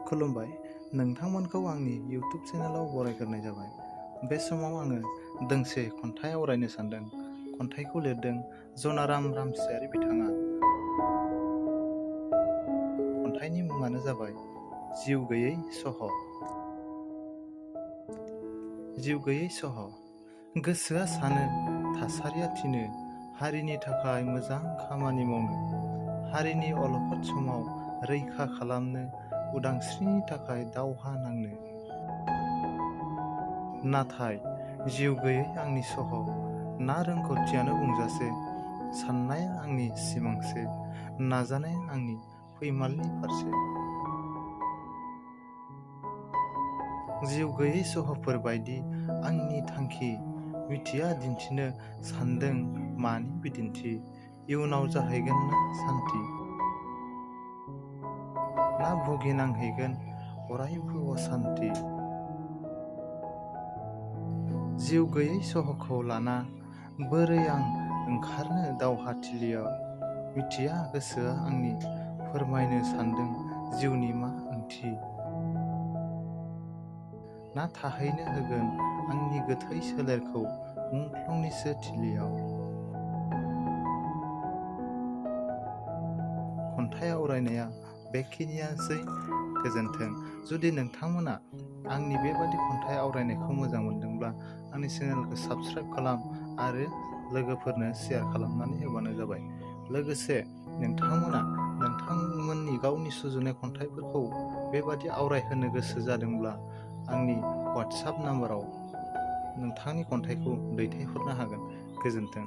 खुलुमबाय, नोंथांमोनखौ आंनि YouTube चेनेलाव बरायग्रोनाय जाबाय। बे समाव आङो दोंसे खन्थाइ आवरायनो सानदों। खन्थाइखौ लिरदों जनाराम रामसियारि बिथाङा। खन्थाइनि मुङानो जाबाय जिउ गैयै सह'। जिउ गैयै सह'। गोसोआ सानो, थासारिया थिनो, हारिनि थाखाय मोजां खामानि मावनो, हारिनि अलखद समाव रैखा खालामनो, उदांस्रिनि थाखाय दावहा नांनो। नाथाय जिउ गैयै आंनि सह', ना रोंगौथियानो बुंजासे, साननाया आंनि सिमांसे, नाजानाया आंनि फैमालनि फारसे। जिउ गैयै सह'फोर बायदि आंनि थांखि, मिथिया दिन्थिनो सानदों मानि बिदिन्थि, इयुनाव जाहैगोन ना सान्थि। ना भुगिनांहैगोन अरायबो असान्थि। जिउ गैयै सह'खौ लाना बोरै आं ओंखारनो दावहाथिलियाव, मिथिया गोसोआ आंनि फोरमायनो सानदों जिउनि मा ओंथि। ना थाहैनो होगोन आंनि गोथै सोलेरखौ मुंख्लंनिसो थिलियाव। खन्थाइ आवरायनाया बेखिनियानोसै। गोजोन्थों। जुदि नोंथांमोना आंनि बेबादि खन्थाइ आवरायनायखौ मोजां मोनदोंब्ला आंनि चेनेलखौ साबस्क्राइब खालाम आरो लोगोफोरनो शेयार खालामनानै होबानो जाबाय। लोगोसे नोंथांमोननि गावनि सुजुनाय खन्थाइफोरखौ बेबादि आवरायहोनो गोसो जादोंब्ला आंनि WhatsApp नाम्बाराव नोंथांनि खन्थाइखौ दैथायहरनो हागोन। गोजोन्थों।